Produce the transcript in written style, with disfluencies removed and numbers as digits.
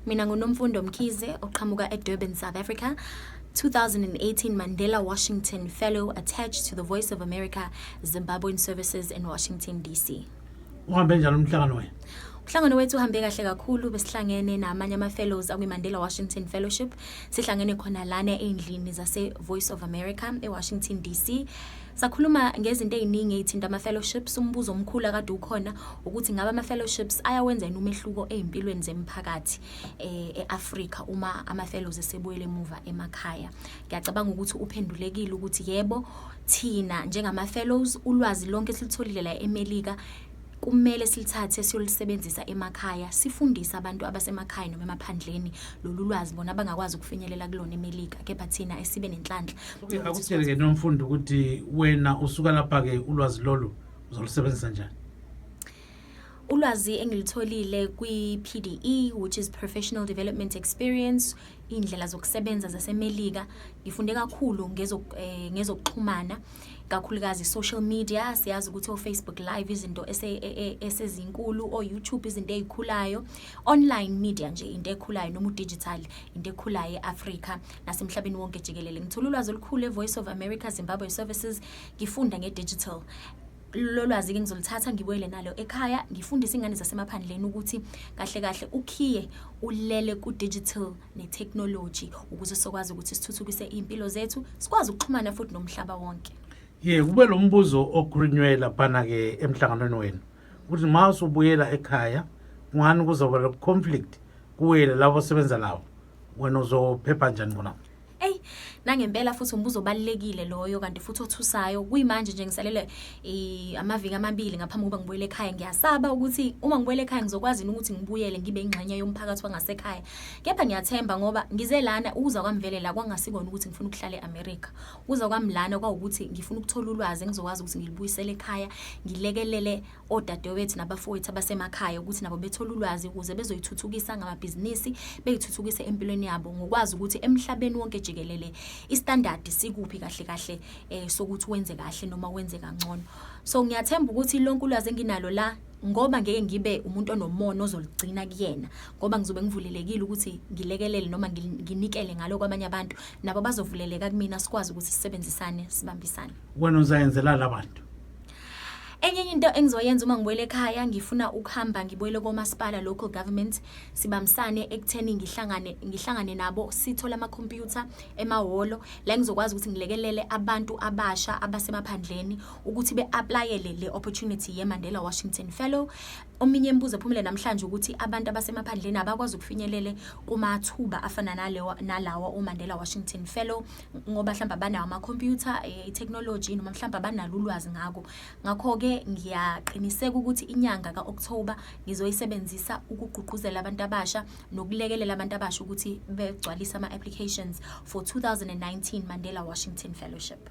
Mina nguNomfundo Mkhize oqhamuka eDurban, South Africa. 2018 Mandela Washington Fellow attached to the Voice of America Zimbabwean Services in Washington, D.C. Uhambe njalo umhlangano wena? Umhlangano wethu uhambe kahle kakhulu, besihlangene namanye ama-fellows akwi-Mandela Washington Fellowship. Sihlangene khona lana endlini zase Voice of America eWashington, D.C. Sakhuluma ngezinto eziningi ezithinta ama-fellowships. Umbuzo omkhulu akade ukhona ukuthi ngabe ama-fellowships ayawenza yini umehluko ezimpilweni zemphakathi eAfrika uma ama-fellows esebuyele emuva emakhaya. Ngiyacabanga ukuthi uphendulekile ukuthi yebo, thina njengama-fellows ulwazi lonke esilitholile la eMelika kumele silithathe siyolisebenzisa emakhaya, sifundise abantu abasemakhaya noma emaphandleni lolu lwazi bona abangakwazi ukufinyelela kulona eMelika, kepha thina esibe nenhlanhla. Akutshele ke Nomfundo ukuthi wena usuka lapha ke ulwazi lolu uzolusebenzisa njani? Ulwazi engilitholile kwi-PDE, which is Professional Development Experience, indlela zokusebenza zaseMelika. Ngifunde kakhulu ngezokuxhumana, kakhulukazi social media. Siyazi ukuthi Facebook live izinto esezinkulu, o YouTube izinto ezikhulayo, online media nje into ekhulayo, noma digital into ekhulayo eAfrika nasemhlabeni wonke jikelele. Ngithola ulwazi olukhulu eVoice of America Zimbabwe Services, ngifunda ngedigital. Lolwazi ke ngizolithatha ngibuyele nalo ekhaya, ngifundise ingane zasemaphandleni ukuthi kahle kahle ukhiye ulele ku digital ne technology ukuze sokwazi ukuthi sithuthukise impilo zethu, sikwazi ukuxhumana futhi nomhlaba wonke. Kube lo mbuzo okhulunywe lapha ke emhlanganweni wenu ukuthi mase ubuyela ekhaya ngani kuzoba le conflict kuwela labo sebenza lawo, wena uzophepha njani bona? Nangempela futhi umbuzo obalekile loyo, kanti futhi othusayo. Kuyimanje nje ngisalele amaviki amabili ngaphambi kokuba ngibuyele ekhaya. Ngiyasaba ukuthi uma ngibuyele ekhaya ngizokwazi ukuthi ngibuyele ngibe ingxenye yomphakathi wangasekhaya. Kepha ngiyathemba ngoba ngize lana ukuza kwamvele la kwangasikona ukuthi ngifuna ukuhlala eAmerica. Ukuza kwami lana kwawukuthi ngifuna ukuthola ulwazi engizokwazi ukuthi ngilibuyisele ekhaya, ngilekelele odadewethu nabafowethu abasemakhaya ukuthi nabo bethola ulwazi ukuze bezoyithuthukisa ngamabhizinisi, beyithuthukise empilweni yabo ngokwazi ukuthi emhlabeni wonke jikelele istandard sikuphi kahle kahle sokuthi wenze kahle noma wenze kangcono. So ngiyathemba ukuthi lonke ulwazi enginalo la, ngoba ngeke ngibe umuntu onomono ozoligcina kuyena, ngoba ngizobe ngivulelekile ukuthi ngilekelele noma nginikele ngalo kwabanye abantu, nabo bazovuleleka kumina, sikwazi ukuthi sisebenzisane sibambisane. Wena uzayenzela labantu? Enye into engizoyenza uma ngibuyele ekhaya, ngifuna ukuhamba ngibuyele komasipala, local government, sibambisane ekutheni ngihlangane nabo, sithola ama-computer emahholo la ngizokwazi ukuthi ngilekelele abantu abasha abasemaphandleni ukuthi be-applyele le opportunity yeMandela Washington Fellow. Ominye imbuzo ephumile namhlanje ukuthi abantu abasemaphandleni abakwazi ukufinyelele kumathuba afana nalawa uMandela Washington Fellow ngoba mhlawumbe abanawo ama-computer, i-technology noma mhlawumbe abanalo ulwazi ngako. Ngakho-ke ngiyaqiniseka ukuthi inyanga ka-October ngizoyisebenzisa ukugqugquzela abantu abasha nokulekelela abantu abasha ukuthi begcwalise ama-applications for 2019 Mandela Washington Fellowship.